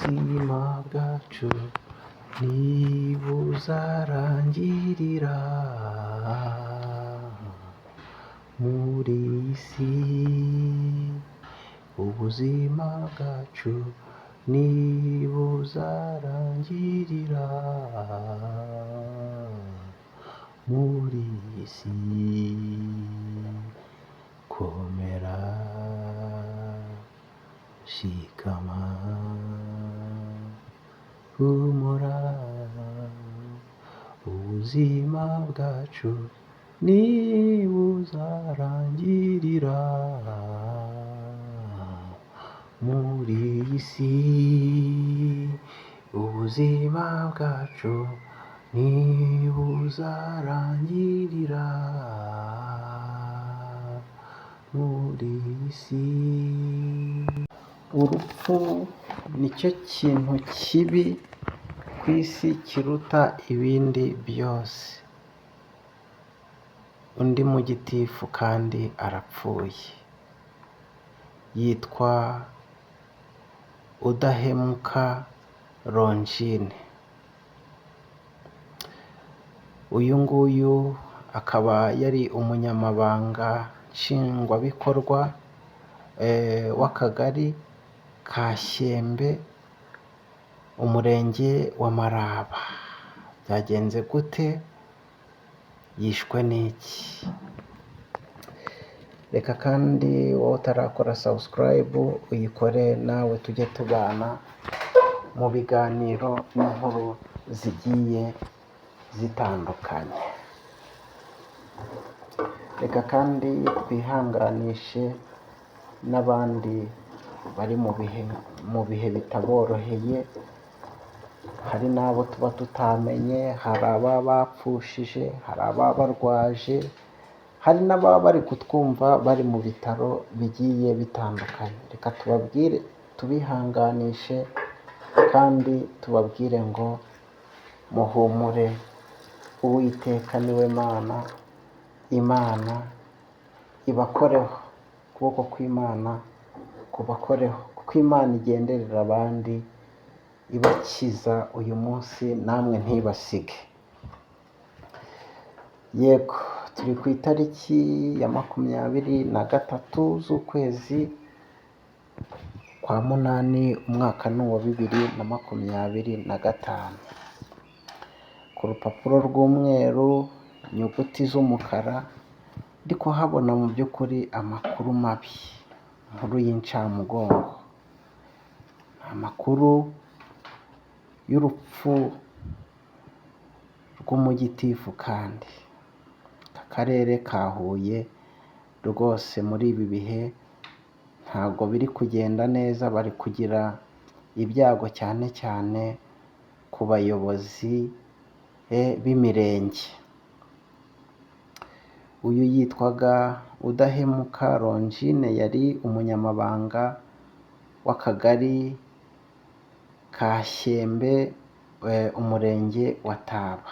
Ubuzima bwacu ntibuzarangirira muri iyi si, ubuzima bwacu ntibuzarangirira muri iyi si. Komera, shikama, humura, ubuzima bwacu ntibuzarangirira muri iyi si, ubuzima bwacu ntibuzarangirira muri iyi si. Urupfu nicyo kintu kibi ku isi kiruta ibindi byose. Undi mugitifu kandi arapfuye, yitwa Udahemuka Longine. Uyu nguyu akaba yari umunyamabanga nshingwabikorwa w'akagari ka Shyembe, umurenge wa Maraba. Byagenze gute? Yishwe n'iki? Reka kandi wowe utarakora subscribe uyikore, nawe tujye tubana mu biganiro n'inkuru zigiye zitandukanye. Reka kandi twihanganishe n'abandi bari mu bihe bitaboroheye, hari n'abo tuba tutamenye, hari ababa bapfushije, hari ababa barwaje, hari n'ababa bari kutwumva bari mu bitaro bigiye bitandukanye. Reka tubabwire, tubihanganishe kandi tubabwire ngo muhumure, Uwiteka niwe Mana, Imana ibakoreho, ukuboko kw'Imana kubakoreho, kuko Imana igenderera abandi ibakiza uyu munsi, namwe ntibasige. Yego, turi ku itariki ya 23 z'ukwezi kwa munani, umwaka ni uwa 2025. Ku rupapuro rw'umweru, inyuguti z'umukara, ndi kuhabona mu by'ukuri amakuru mabi, inkuru y'incamugongo, amakuru y'urupfu rw'umugitifu. Kandi aka karere ka Huye rwose muri ibi bihe ntabwo biri kugenda neza, bari kugira ibyago cyane cyane ku bayobozi b'imirenge. Uyu yitwaga Udahemuka Longine, yari umunyamabanga w'akagari ka Shyembe, umurenge wa Taba,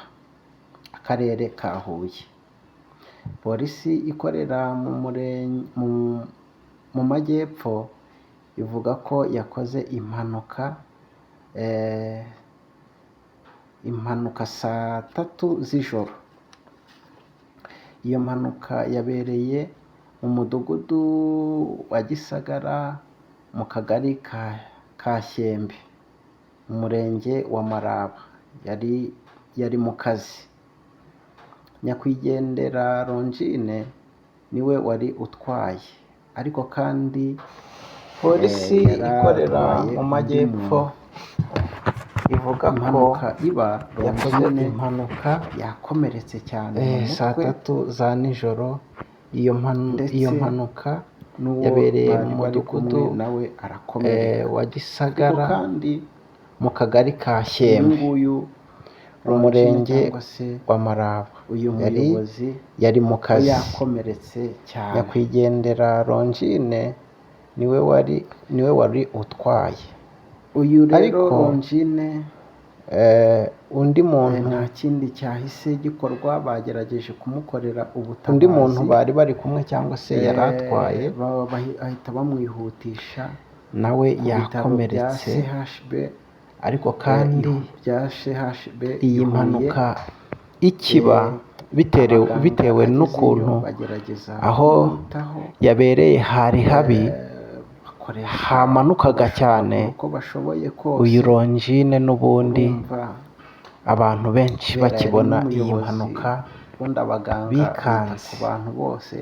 akarere ka Huye. Polisi ikorera mu majyepfo ivuga ko yakoze impanuka saa 3 z'ijoro. Iyo mpanuka yabereye mu mudugudu wa Gisagara, mu kagari ka Shyembe, mu murenge wa Maraba. Yari mu kazi. Nyakwigendera Longine niwe wari utwaye, ariko kandi polisi ikorera mu majyepfo ivuga ko Impanuka iba, yakoze Longine impanuka yakomeretse cyane mu saa mutwe, 3 za nijoro. Iyo ndetse mpanuka n'uwo yabereye bari mu bari kumwe mudugudu nawe arakomereka. wa Ariko Gisagara, kandi mu kagari ka uyu Shyembe, nguyu mu Longine murenge cyangwa se wa Maraba, uyu yari muyobozi yari mu we kazi. yakomeretse cyane. Nyakwigendera Longine niwe wari utwaye, Uyu rero ariko Longine undi muntu nta kindi cyahise gikorwa, bagerageje kumukorera undi muntu ubutabazi, bari bari kumwe cyangwa se yari atwaye ahita bamwihutisha nawe ku bitaro bya yakomeretse. CHB. Ariko kandi bya CHB iyi i Huye, mpanuka ikiba abaganga bitewe agezeyo n'ukuntu bagerageza aho kumwitaho, yabereye hari habi, bakoresha hamanukaga cyane. uko bashoboye kose. Uyu Longine n'ubundi Urumva, abantu benshi kubera yari bakibona iyi n'umuyobozi, mpanuka ubundi abaganga bita bikanze, ku bantu bose,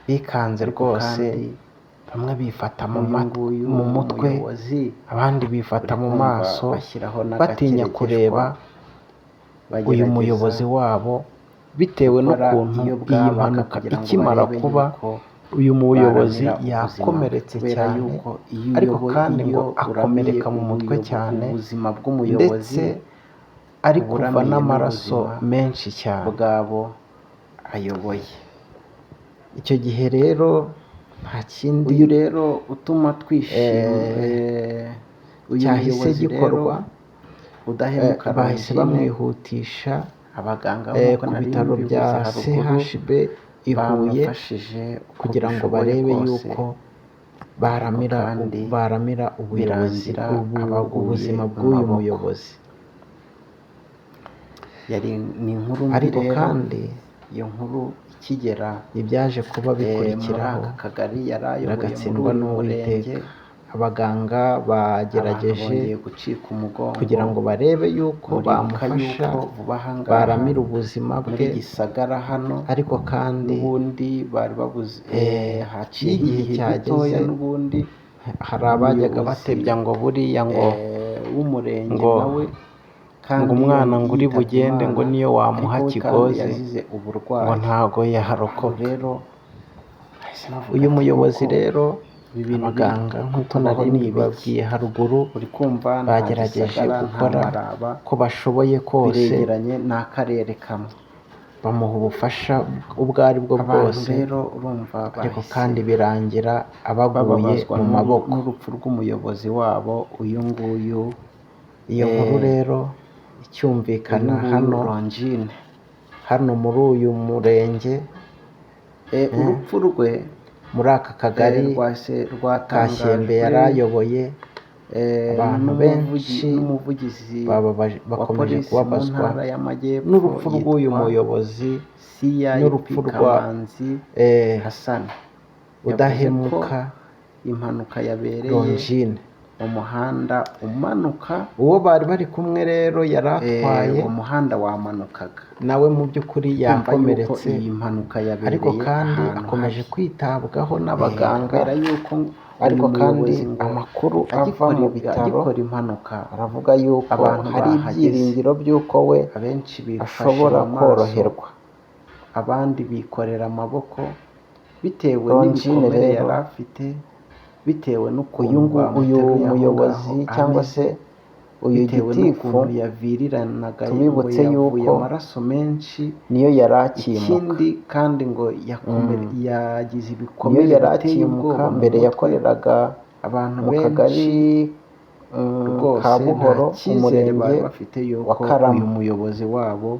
bikanze ariko rwose. kandi Bamwe bifata uyu nguyu mu mutwe, umuyobozi abandi bifata uri mu kumva maso, bashyiraho batinya n'agakeregeshwa, kureba uyu bagerageza muyobozi wabo, bitewe gukora n'ukuntu iyo iyi bwabaga mpanuka kugira ngo ikimara barebe kuba yuko uyu muyobozi baramira ubuzima bwe. yakomeretse Kubera cyane, yuko iyo ariko uyoboye, kandi ngo iyo uramiye akomereka mu mutwe cyane, ubuzima bw'umuyobozi, ndetse ari uba kuva uramiye n'amaraso n'ubuzima menshi cyane. bw'abo ayoboye. Icyo gihe rero nta kindi Uyu rero utuma twishima, uyu cyahise muyobozi rero gikorwa, Udahemuka bahise Longine, bamwihutisha abaganga nk'uko ku nari bitaro mbivuze bya haruguru, CHB i Huye bamufashije uko kugira ngo bishoboye barebe kose, yuko kandi baramira ubuyobozi, birangira abaguye ubuzima mu bw'uyu maboko. muyobozi. Yari ni inkuru mbi Ariko rero, kandi iyo nkuru ikigera ibyaje kuba muri bikurikiraho aka kagari yari ayoboye, muri biragatsindwa uyu n'Uwiteka. murenge, Abaganga abantu bagerageje bongeye gucika umugongo. kugira ngo barebe yuko Muribuka bamufasha, yuko vuba aha ngaha baramira ubuzima muri bwe, Gisagara hano ariko kandi n'ubundi bari babuze, haciye iyo igihe igihe cyageze gitoya n'ubundi hari abajyaga umuyobozi batebya ngo buriya ngo w'umurenge ngo nawe kandi ngo umwana ngo uri yitabye bugende ngo Imana, niyo wamuha ariko we kandi kigozi yazize ngo uburwayi. ntago yaharokoka. Rero bahise bavuga Uyu ati, muyobozi "Koko rero ibi bintu biri abaganga nk'uko kutubaho nari ni ibiki?" mbibabwiye haruguru Uri kumva, nta bagerageje Gisagara, nta gukora Maraba, ko bashoboye kose, biregeranye n'akarere kamwe. bamuha ubufasha ubwo ari bwo Abantu bwose, rero urumva ariko bahise kandi birangira abaguye bababazwa mu maboko. n'urupfu rw'umuyobozi wabo uyu nguyu. Iyo nkuru rero icyumvikana Uyu nguyu hano Longine, hano muri uyu murenge, urupfu rwe muri aka kagari rwahise ka rwatangajwe Shyembe yari ayoboye, abantu benshi n'umuvugizi wa bakomeje polisi mu kubabazwa ntara y'Amajyepfo n'urupfu rw'uyu yitwa muyobozi, CIP n'urupfu rwa Kamanzi Hassan. Yavuze ko Udahemuka impanuka yabereye Longine. mu muhanda umanuka, Uwo bari bari kumwe rero yari atwaye, uwo muhanda wamanukaga. nawe mu by'ukuri Kumva yuko yakomeretse, iyi mpanuka yabereye ariko kandi ahantu akomeje habi. kwitabwaho n'abaganga. Kubera yuko uyu Ariko kandi muyobozi ngo amakuru ava mu bitaro agikora impanuka, aravuga yuko abantu hari bahageze, ibyiringiro by'uko we abenshi bifashe ashobora mu maso, koroherwa. abandi bikorera amaboko bitewe Longine n'ibikomere rero yari afite, bitewe n'ukuntu uyu uyu bamuteruye aho muyobozi ngaho cyangwa ameze, se uyu bitewe gitifu, n'ukuntu yaviriranaga, ngo tubibutse yavuye yuko amaraso menshi. niyo yari akimuka, Ikindi kandi ngo yagize niyo ibikomere yari biteye akimuka. ubwoba mu Mbere mutwe. yakoreraga Abantu mu kagari benshi rwose ka nta Buhoro, cyizere umurenge bari bafite wa yuko Karama. uyu muyobozi wabo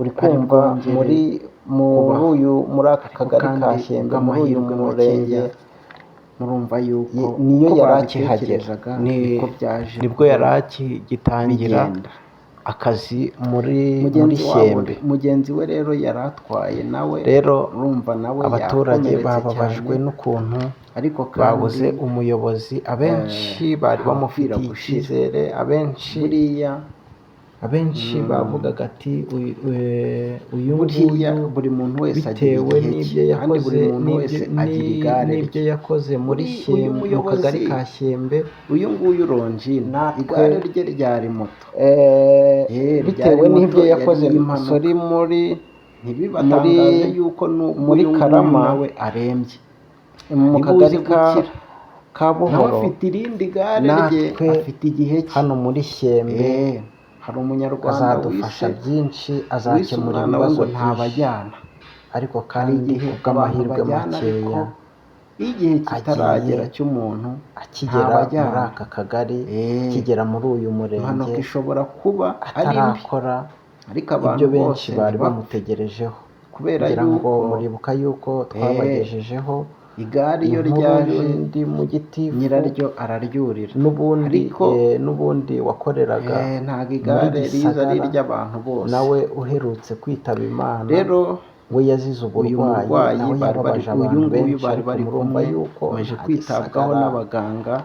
Uri ari kumva bwongere muri muri kubaho. uyu muri aka Ariko kagari ka kandi Shyembe, muri uyu kubw'amahirwe murenge, makeya, murumva yuko niyo uko yari akihagera, babitekerezaga niko byaje nibwo yari akigitangira bigenda. akazi muri Mugenzi wabo, Shyembe. mugenzi we rero yari atwaye nawe, Rero urumva nawe abaturage yakomeretse bababajwe cyane, n'ukuntu ariko kandi babuze umuyobozi. Abenshi bari nta bamufitiye kwira gushira. icyizere, abenshi Buriya abenshi bavugaga ati uyu buriya nguyu buri muntu wese agira bitewe igihe n'ibyo cye, kandi buri yakoze muntu wese agira igare rye. n'ibyo yakoze muri Uyu Shyembe, mu muyobozi, kagari ka Shyembe, uyu nguyu Longine, natwe igare rye ryari moto. Bitewe Ryari moto, n'ibyo yari yakoze impanuka. sori muri Ntibibatangaze yuko n'ubwo muri uyu nguyu Karama, nawe arembye, mu ntibuze kagari gukira. ka Nawe Buhoro, afite irindi gare rye, natwe afite igihe cye. hano muri Shyembe Hari umunyarwanda azadufasha byinshi, wise azakemura umwana we ibibazo ngo byinshi. ntabajyana. Ariko Hari kandi igihe abantu kubw'amahirwe bajyana, ariko makeya, iyo igihe kitaragera agiye cy'umuntu akigera muri ntabajyana. aka kagari, akigera muri uyu murenge, Impanuka ishobora kuba ari mbi, atarakora ariko abantu ibyo benshi bose bari ntibapfe bamutegerejeho. kubera Kugira ngo yuko muribuka yuko twabagejejeho Igare iyo Inkuru ryaje y'undi mu gitifu nyiraryo araryurira, n'ubundi ariko n'ubundi wakoreraga ntabwo muri igare riza ari Gisagara, iry'abantu bose. nawe uherutse kwitaba Imana, Rero we yazize uyu uburwayi, murwayi nawe bari bari yababaje uyu abantu nguyu benshi, bari ariko bari murumva kumwe yuko akomeje nta kwitabwaho Gisagara, n'abaganga,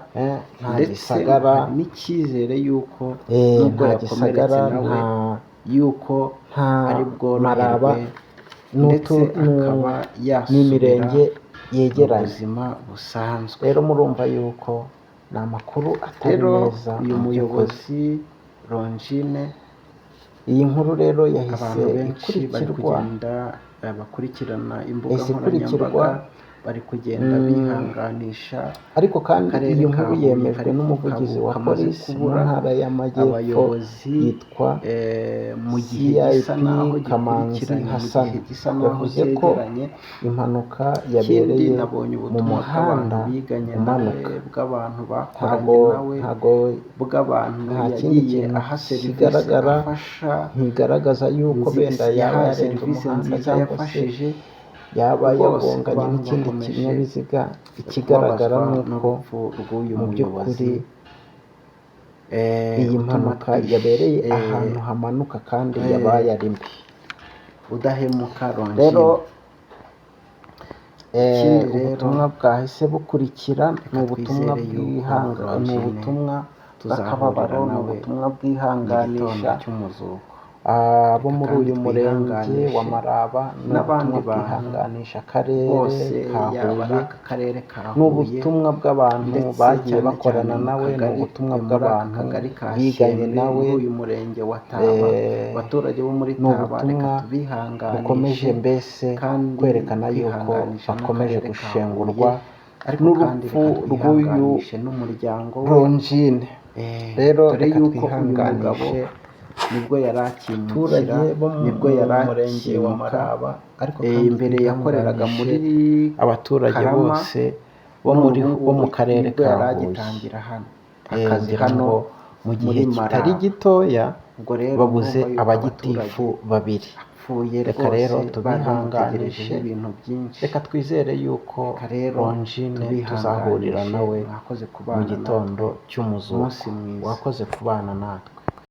nta ndetse Gisagara, hari n'icyizere y'uko nubwo nta yakomeretse Gisagara, nawe nta yuko nta ari Maraba, bworoherwe, ndetse akaba yasubira n'imirenge mu yegeranye. buzima busanzwe. Rero murumva yuko ni amakuru atari Rero meza uyu mu by'ukuri. muyobozi Longine, Iyi nkuru rero yahise abantu benshi bari ikurikirwa, kugenda bakurikirana imbuga yahise ikurikirwa, nkoranyambaga, bari kugenda bihanganisha ariko kandi akarere iyi ka nkuru Huye yemejwe kari n'umuvugizi wa kamaze polisi mu kubura ntara y'Amajyepfo abayobozi yitwa mu gihe gisa CIP naho Kamanzi gikurikiranye, mu Hassan, gihe gisa naho yavuze ko cyegeranye. impanuka Ikindi yabereye nabonye mu ubutumwa bw'abantu muhanda biganye nawe, umanuka. bw'abantu bakoranye Ntago nawe, ntago bw'abantu nta kindi yagiye kintu aha serivisi kigaragara, afasha, ntigaragaza yuko benda yaba yahaye yarenze serivisi umuhanda nziza cyangwa se yafashije yaba rwose. yagonganye Abantu n'ikindi bakomeje kinyabiziga. Ikigaragara kubabazwa ni uko n'urupfu rw'uyu mu by'ukuri muyobozi. iyi Utuma mpanuka yabereye twish ahantu hamanuka kandi yabaye ari mbi. Udahemuka Rero Longine. Ikindi rero ubutumwa bwahise bukurikira ni reka ubutumwa twizere yuko bwihanga, ni Longine ubutumwa tuzahurira bw'akababaro, ni nawe ubutumwa mu gitondo bwihanganisha cy'umuzuko. abo Reka muri kandi uyu murenge wa twihanganishe Maraba, ni n'abandi ubutumwa bantu bwihanganisha akarere bose, ka yaba ari Huye, aka karere ka ni Huye, ubutumwa bw'abantu ndetse bagiye cyane cyane bakorana mu nawe, ni kagari, ubutumwa muri aka bw'abantu kagari ka biganye Shyembe, nawe, muri uyu murenge wa Taba, abaturage bo muri ni Taba, reka ubutumwa bukomeje tubihanganishe mbese kandi kwerekana yuko twihanganisha bakomeje n'akarere ka Huye, gushengurwa ariko kandi n'urupfu reka rw'uyu twihanganishe n'umuryango we. Longine. Rero Dore reka yuko uyu mugabo twihanganishe nibwo yari abaturage akimukira, bo nibwo mu yari murenge wa akimuka, Maraba, ariko kandi imbere yakoreraga muri twihanganishe abaturage Karama, bose bo none muri ubu bo mu ngubu karere nibwo ka yari Huye. agitangira hano akazi Ngira hano ngo mu gihe muri kitari Maraba. gitoya Ubwo rero babuze murumva yuko abagitifu abaturage babiri. apfuye Reka rero rwose bari bamutegerejeho tubihanganishe, ibintu byinshi. reka twizere yuko Reka rero Longine tuzahurira tubihanganishe, nawe mwakoze mu kubana natwe, gitondo cy'umuzuko. umunsi mwiza. Wakoze kubana natwe.